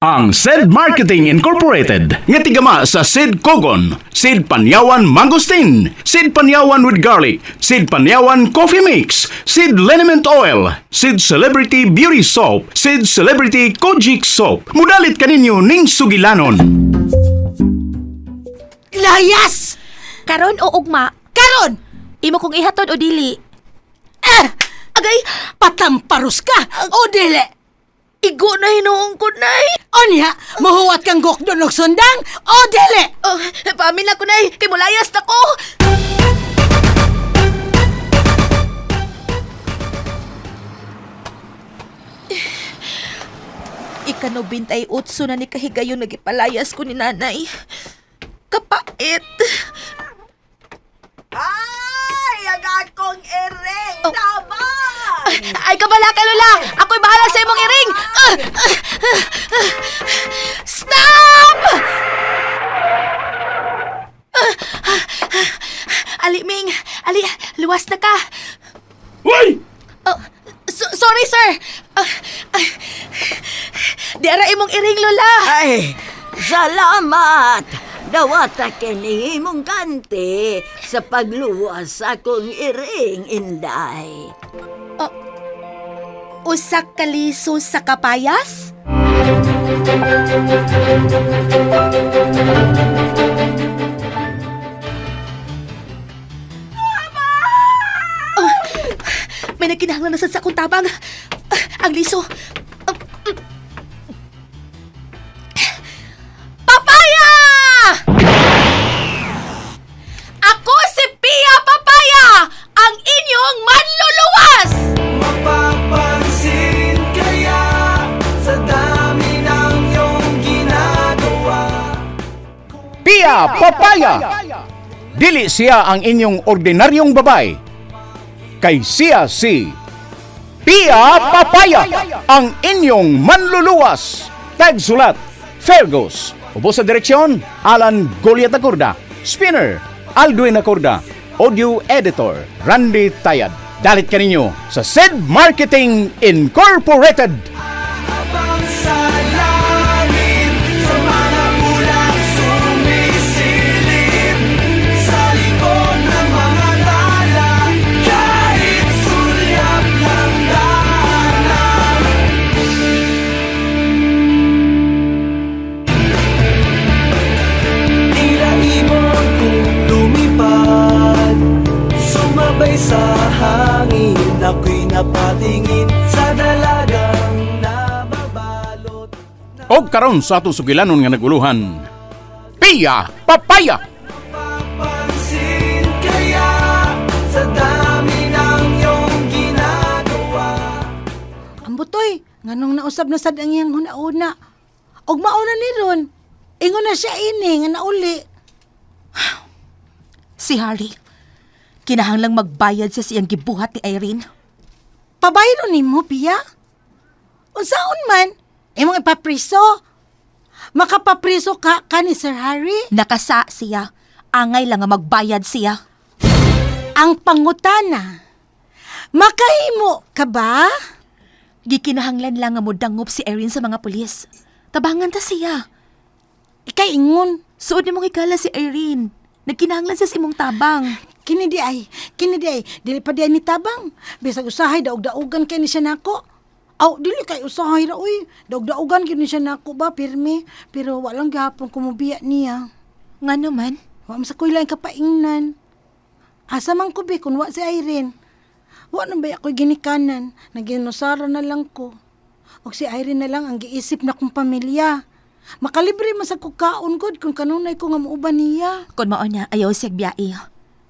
Ang Said Marketing Incorporated nga tigama sa Sid Kogon, Sid Panyawan Mangosteen, Sid Panyawan with Garlic, Sid Panyawan Coffee Mix, Sid Liniment Oil, Sid Celebrity Beauty Soap, Sid Celebrity Kojic Soap. Mudalit kaninyo ning sugilanon. Layas! Karon o ugma, Karon! imo kong ihatod o dili. Eh! Agay, Patamparus ka! O dili! igo na hinuong ko, Nay. Onya, mahuwat kang gokdon og sundang! O dili! Oh, paamin na ko, Nay. Kay mulayas na ko. Ika-98 na ni kahigayon nagipalayas ko ni nanay. Kapait. Ay, ang akong iring Oh. tabang! Ay, kabala ka, Lola! Ako'y bahala sa imong iring! Ah! Ah! Ah! Stop! Ah! Ah! Ah! Ali, Ming! Ali, luwas na ka! Uy! Oh, sorry, sir! Ah, ah. Di ara imong iring, Lola! Ay, salamat! Dawata kini imong kanti sa pagluwas sa akong iring, Inday. Usa ka liso sa kapayas? Oh, may nagkinahanglan na sad sa akong tabang. Ah, ang liso. Ah, Papaya! Ako si Pia Papaya, ang inyong manluluwas! Mapapansin kaya sa dami ng iyong ginagawa. Pia Papaya! Dili siya ang inyong ordinaryong babay. Kay siya si Pia Papaya, ang inyong manluluwas. Tagsulat, Fergus. Ubo sa direksyon, Alan Goliat Acorda. Spinner, Aldwin Acorda. Audio Editor, Randy Tayad. Dalit kaninyo sa Said Marketing Incorporated. Habang sa langit, sa mga ulap sumisilip, sa likod ng mga tala, kahit sulyap ng daanan. Tila ibon kong lumipad, sumabay sa hangin, ako'y napatingin sa dalagang nababalot. Og karon sa atong sugilanon nga naguluhan. Pia Papaya! Papansin kaya sa dami ng iyong ginagawa. Ambutoy, nganong nausab na sad ang iyang huna-una. Og mauna ni ron, ingon na siya ini nga nauli. Si Harry, kinahanglang magbayad sa siyang gibuhat ni Irene. Pabayro nimo, Pia. Unsaon man, imong ipapriso. Makapapriso ka ka ni Sir Harry. Nakasa siya. Angay lang nga magbayad siya. Ang pangutana, makahimo ka ba? Gikinahanglan lang nga modangop si Irene sa mga pulis. Tabangan ta siya. Ikay ingon, Suod nimong higala si Irene. Nagkinahanglan siya sa imong tabang. kini di ay, kini di ay, dili pa di ay ni tabang. Bisag usahay, daog-daogan kay ni siya nako. Aw, dili kay usahay ra uy. Daog-daogan kay ni siya nako ba, pirmi. Pero walang gihapon kumubiya niya. Nga naman, Wa man sa kuy laing kapaingnan. Asa man ko be kun wa si Irene. Wa na ba ako'y ginikanan, naginusara na lang ko. Og si Irene na lang ang giisip na kong pamilya. Makalibre man sa kukaon gud kung kanunay ko nga muuban niya. kon mao niya ayaw siya biyai.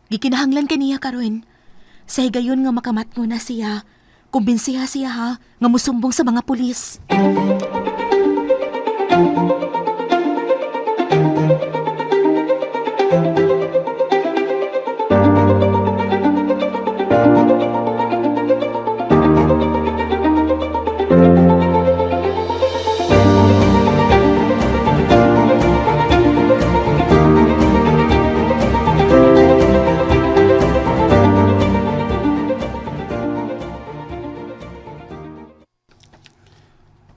Gikinahanglan kaniya karon. Sa higayon nga makamatngo na siya. Kumbinsiha siya ha, nga musumbong sa mga pulis.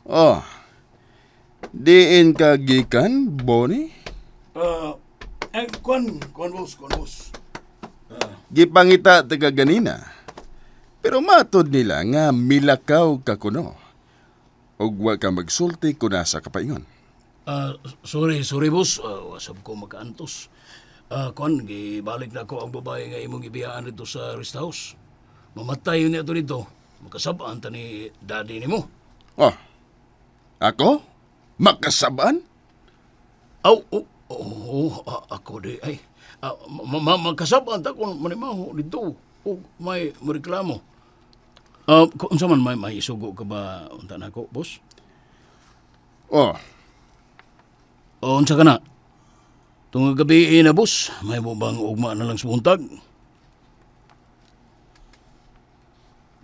Oh. Diin ka gikan, Bonnie? Eh, kuan, kuan boss, kuan boss. Gipangita taga ganina. Pero matod nila nga milakaw ka kuno. Ug wa ka magsulti kuna sa kapaingon. Sorry, sorry boss. Wasab ko makaantos. Kuan, gibalik na ko ang babae nga imong ibiyaan dito sa rest house. Mamatay yun niya dito. Makasabaan ta ni daddy nimo. Oh, ako? Makasaban? Aw, oh, oh, ako di ay. Makasabaan ta kung manimaho dito. O may reklamo. Kung unsa man may isugo ka ba unta nako, boss? Oh, O unsa ka na? Tungod gabi na, boss, may mo bang ugma na lang sa buntag?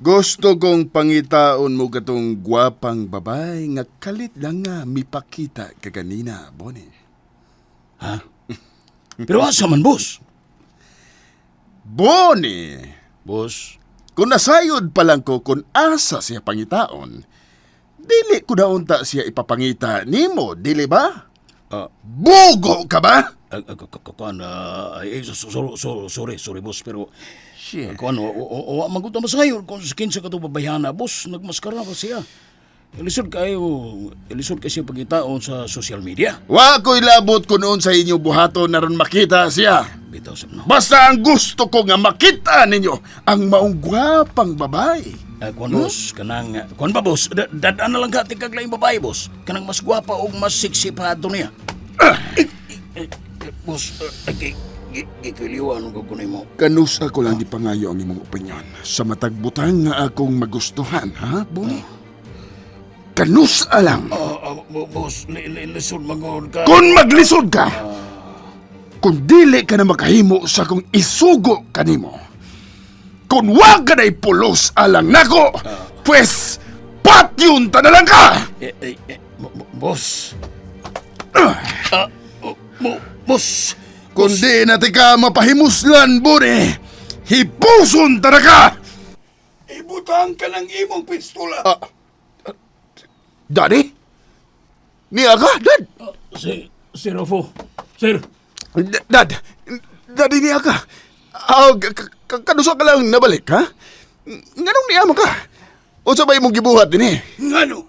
Gusto kong pangitaon mo katong gwapang babae nga kalit lang nga mipakita ka ganina, Bonnie. Ha? Pero asa man, boss? Bonnie! Boss, Kung nasayod pa lang ko kung asa siya pangitaon, dili ko na unta siya ipapangita nimo, dili ba? Bugo ka ba? Kuan, ay, sorry, sorry, boss, pero Shit. kuan, wa magutom masayo kung kinsa ka to babayhana, boss, nagmaskara pa siya. Ilisod kayo, ilisod kasi pagitaon sa social media. Wa ko'y labot ko noon sa inyo buhaton na ron makita siya. Bitaw sa no. Basta ang gusto ko nga makita ninyo ang maong gwapang babae. Kuan, boss, kanang, kuan ba, boss? Dadaan na lang ka, tigag laing babae, boss. Kanang mas gwapa o mas sexy pa ato niya. Boss, gikiliwan ko kunay mo. Kanusa ko lang gipangayo ang imong opinyon sa matag butang nga akong magustuhan, ha, Bonnie? Kanusa lang. Boss, lisod magod ka. Kung maglisod ka, kung dili ka na makahimo sa kong isugo kanimo, kung wag ka na ipulos alang nako, pues patyun ta na lang ka! Boss. Boss. Kung di na ti ka mapahimuslan, Bonnie, hipuson ta na ka! Ibutang ka ng imong pistola. Daddy? Niya ka, Dad? Si Rofo. Sir. Dad, Daddy niya ka. Ah, kanusa ka lang nabalik, ha? Nganong niya mo ka? O sa ba imong gibuhat din eh? Ngano?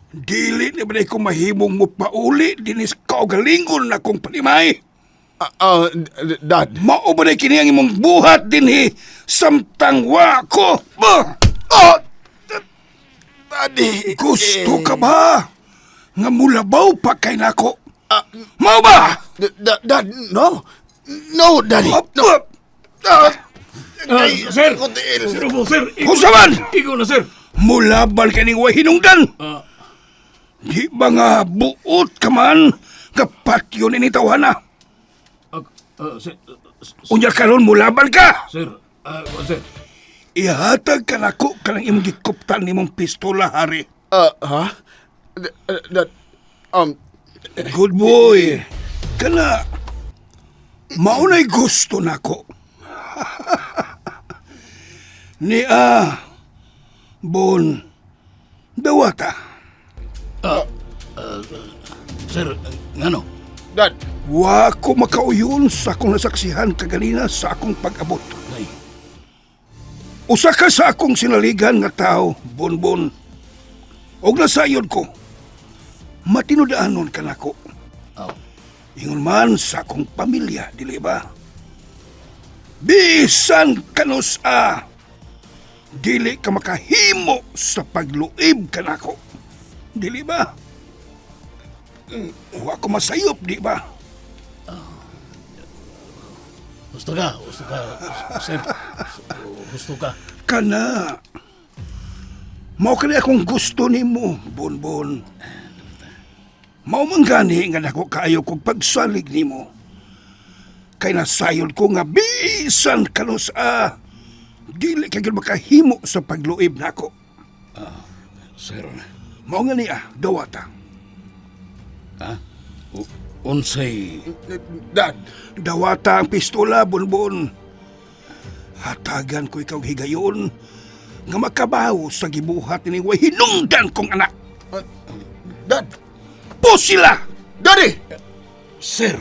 Dili na ba ko mahimong mo pauli dinis kaugalingon na kong panimay. Dad. Mao ba na kini ang imong buhat dinhi samtang wa ko? Bah! Oh! Daddy. Gusto ka ba? Nga mulabaw pa kay nako. Mao ba? Dad, no. No, Daddy. Up, No. up. Sir. Sir Rofo, sir. Unsa man? Ikaw na, sir. Mulabal ka ning way hinungdan. Di ba nga buot ka man? Kapat yun ini tawhana. Sir, Unya karon mulabal ka. sir, sir. Ihatag ka nako kanang imong gikuptan nimong pistola hari. Ha? Dad, Good boy. Kana maunay gusto nako. Ni a Bon Dawata. Sir, ngano? Dad. Wa ko makauyon sa akong nasaksihan kaganina sa akong pag-abot. Ay, Usa ka sa akong sinaligan nga tao, Bonbon. Og nasayod ko, matinudaanon ka nako. Aw. Ingon man sa akong pamilya, dili ba? Bisan kanus a, dili ka makahimo sa pagluib kanako. Dili ba? Wa ko masayop, di ba? Gusto ka, gusto ka, sir. Gusto ka. Kana. Mao kani akong gusto nimo, Bonbon. Mao man gani nga dako kaayo kog pagsalig nimo. Kay nasayod ko nga bisan kanus a dili ka gyud makahimo sa pagluib nako. Sir, Mao nga niya dawata. ha? Unsay Dad. Dawata ang pistola, Bonbon. Hatagan ko ikaw higayon nga makabaw sa gibuhat ni way hinungdan kong anak. Dad. Pusila! Daddy! Sir.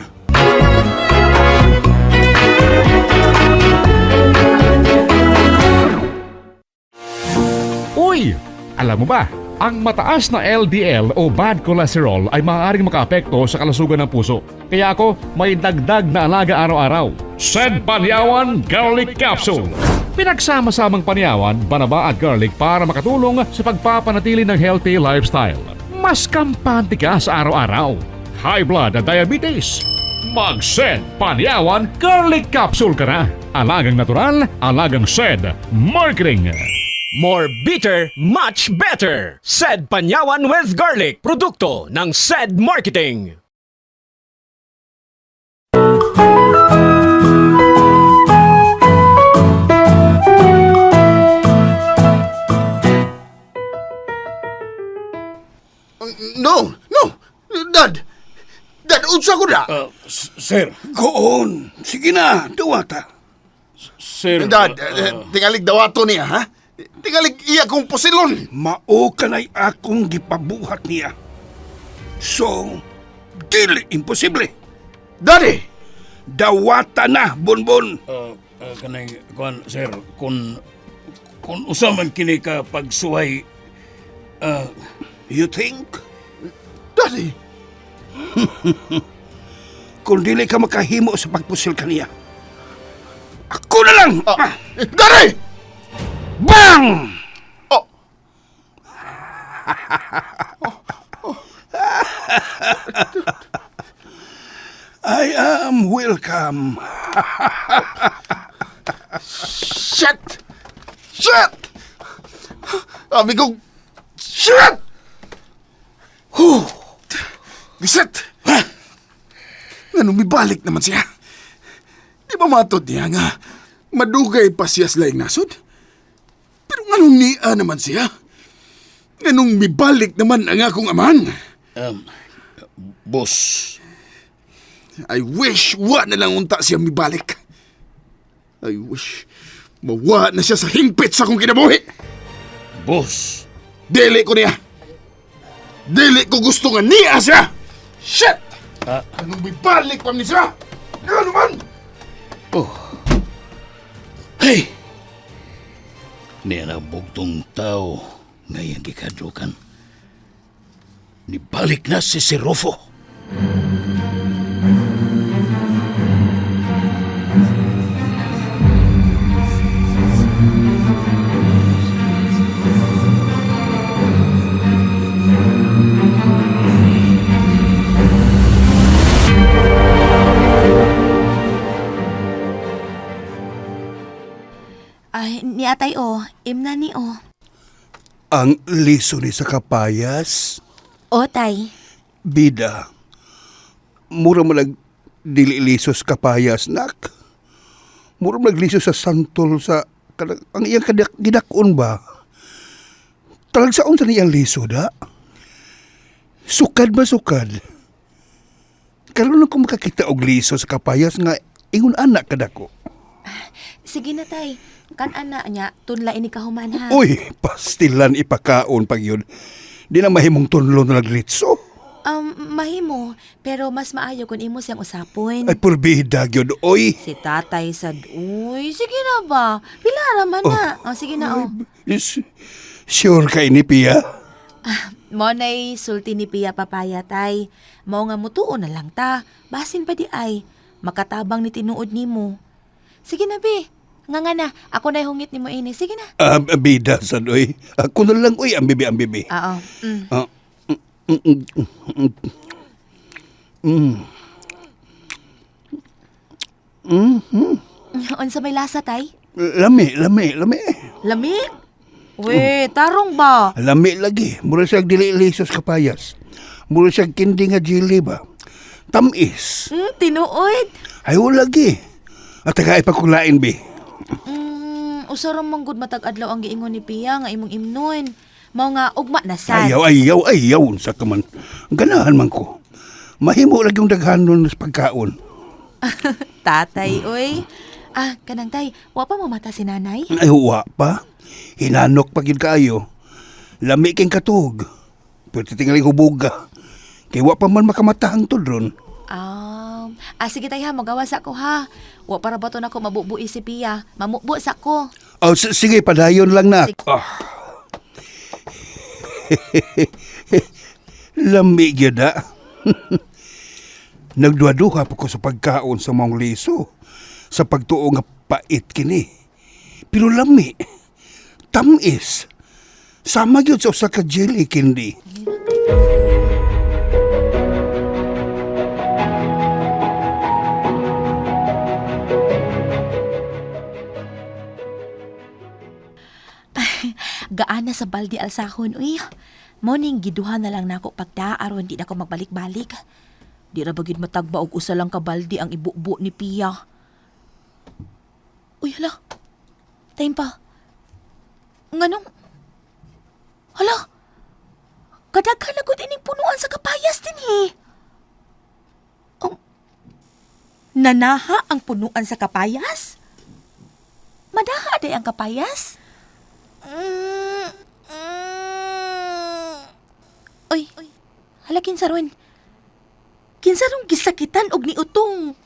Uy! Alam mo ba, ang mataas na LDL o bad cholesterol ay maaaring makaapekto sa kalusugan ng puso. Kaya ako, may dagdag na alaga araw-araw. Sed Panyawan Garlic Capsule. Pinagsama-samang panyawan, banaba at garlic para makatulong sa pagpapanatili ng healthy lifestyle. Mas kampante ka sa araw-araw. High blood at diabetes. Mag-Sed Panyawan Garlic Capsule ka na. Alagang natural, alagang Sed Marketing. More bitter, much better. Said Panyawan with Garlic, produkto ng Said Marketing. No! No! Dad! Dad, unsa ko da? Sir. Go on. Sige na, duwata. Sir. Dad, tingalig dawato niya, ha? Tingalig iya kong pusilon. Mao kanay akong gipabuhat niya. So, dili imposible. Daddy! Dawata na, Bonbon. Kanay kuan sir kun usa man kini ka pagsuway You think? Daddy! Kung dili ka makahimo sa pagpusil kaniya, ako na lang! Ah, Daddy! Bang! Oh! I am welcome. Shit! Shit! Sabi ko, shit! Huh! Bisit! Nga mibalik naman siya. Di ba matod niya nga, madugay pa siya sa laing nasod? Pero nganong niya naman siya? Nganong mibalik naman ang akong amahan? Boss. I wish wa na lang unta siya mibalik. I wish mawa na siya sa hingpit sa akong kinabuhi. Boss. Dili ko niya. Dili ko gusto nga niya siya. Shit! Anong mibalik pa ni siya? Ano man? Oh. Hey. Niya na bugtong tao ngayang gikadlukan. Nibalik na si Sir Rufo. Ay, ni atay o, imna ni o. Ang liso ni sa kapayas, O tay, bida. Mura mo lag dili liso sa kapayas, nak. Mura mo liso sa santol sa ang iyang gidakon ba? Talag sa unsa niyang liso da? Sukad ba sukad? Karon ko makakita og liso sa kapayas nga ingon anak kadako. Sige na tay. Kan ana niya, tunla ini kahuman ha. Uy, pastilan ipakaon pag yun. Di na mahimong tunlo na naglitso. Mahimo, pero mas maayo kung imo siyang usapon. Ay, purbida gyud, oy. Si tatay sad, uy, sige na ba? Pila raman na. Oh, sige na, oh. Is, sure ka ini, Pia? Mo na'y sulti ni Pia Papaya, tay. Mao nga mutuo na lang ta. Basin pa di ay. Makatabang ni tinuod nimo. Sige na, bi. Nga nga na, ako na'y hungit nimo ini. Sige na. Ah, bida sad, oy. Ako na lang, oy, ang bibi, ang bibi. Oo. Ah, mm, mm, mm, mm. Unsa may lasa, tay? Lami, lami, lami. Lami? We, tarong ba? Lami lagi. Mura siya dili lisos kapayas. Mura siya kindi nga jelly ba? Tamis. Tinuod. Ayaw lagi. At taga ipakulain, bi. Usa ra man gud matag adlaw ang giingon ni Pia nga imong imnon. Mao nga ugma na sad. Ayaw, ayaw, ayaw. Unsa ka man. Ganahan man ko. Mahimo lagi yung daghanon sa pagkaon. Tatay, oy. Ah, kanang tay, wa pa mo mata si nanay? Ay, wa pa. Hinanok pa gyud kaayo. Lami king katug. Pero tingaling hubuga. Kay wa pa man makamata hangtod ron. Sige tay ha, magawas ako ha. Wa para ba to nako mabubuhi si Pia? Mamubo sa ko. Oh, sige, padayon lang na. Ah. Lami gyud ah. Nagduha-duha pa ko sa pagkaon sa maong liso. Sa pagtuo nga pait kini. Pero lami. Tamis. Sama gyud sa usa ka jelly candy. Gaana sa baldi alsahon, uy. Morning, giduha na lang nako pagda aron di na ko magbalik-balik. Di ra ba gid matagba og usa lang ka baldi ang ibubo ni Pia. Uy, hala. Time pa. Nganong? Hala. Kadaghan na gud ining punuan sa kapayas dinhi. Oh. Nanaha ang punuan sa kapayas? Madaha day ang kapayas? Mm, mm. Uy, hala kinsa ron? Kinsa rong gisakitan og niutong?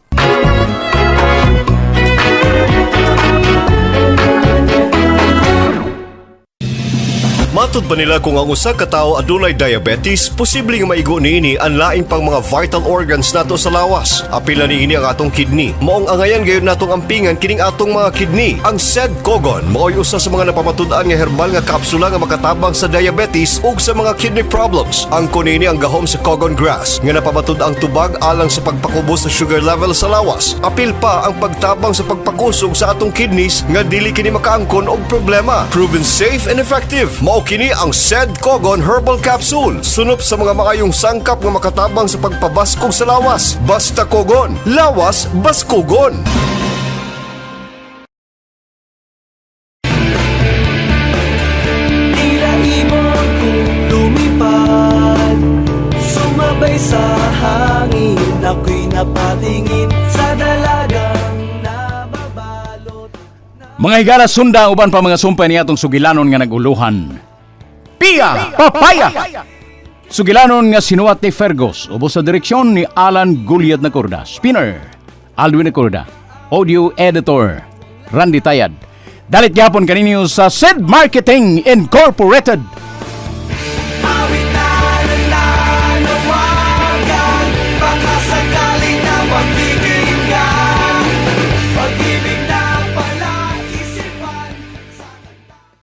Matod ba nila kung ang usa ka tawo adunay diabetes, posible nga maigo niini ang laing pang mga vital organs nato sa lawas. Apil na niini ang atong kidney. Maong angayan gayud natong ampingan kining atong mga kidney. Ang SED Kogon mao'y usa sa mga napamatud-an nga herbal nga kapsula nga makatabang sa diabetes ug sa mga kidney problems. Ang niini ang gahom sa Kogon grass nga napamatud-ang tubag alang sa pagpakubos sa sugar level sa lawas. Apil pa ang pagtabang sa pagpakusog sa atong kidneys nga dili kini makaangkon og problema. Proven safe and effective. Mao kini ang SED Kogon Herbal Capsule. Sunop sa mga maayong sangkap nga makatabang sa pagpabaskog sa lawas. Basta Kogon, lawas baskugon. Tila ibon kong lumipad, sumabay sa hangin. Ako'y napatingin sa dalagang nababalot. Mga higala sunda uban pa mga sumpay niya atong sugilanon nga naguluhan. Pia Papaya! Sugilanon nga sinuwat ni Fergus, ubos sa direksyon ni Alan Gulyat Nacorda. Spinner, Alwin Nacorda. Audio Editor, Randy Tayad. Dalit gyapon kaninyo sa Sid Marketing Incorporated.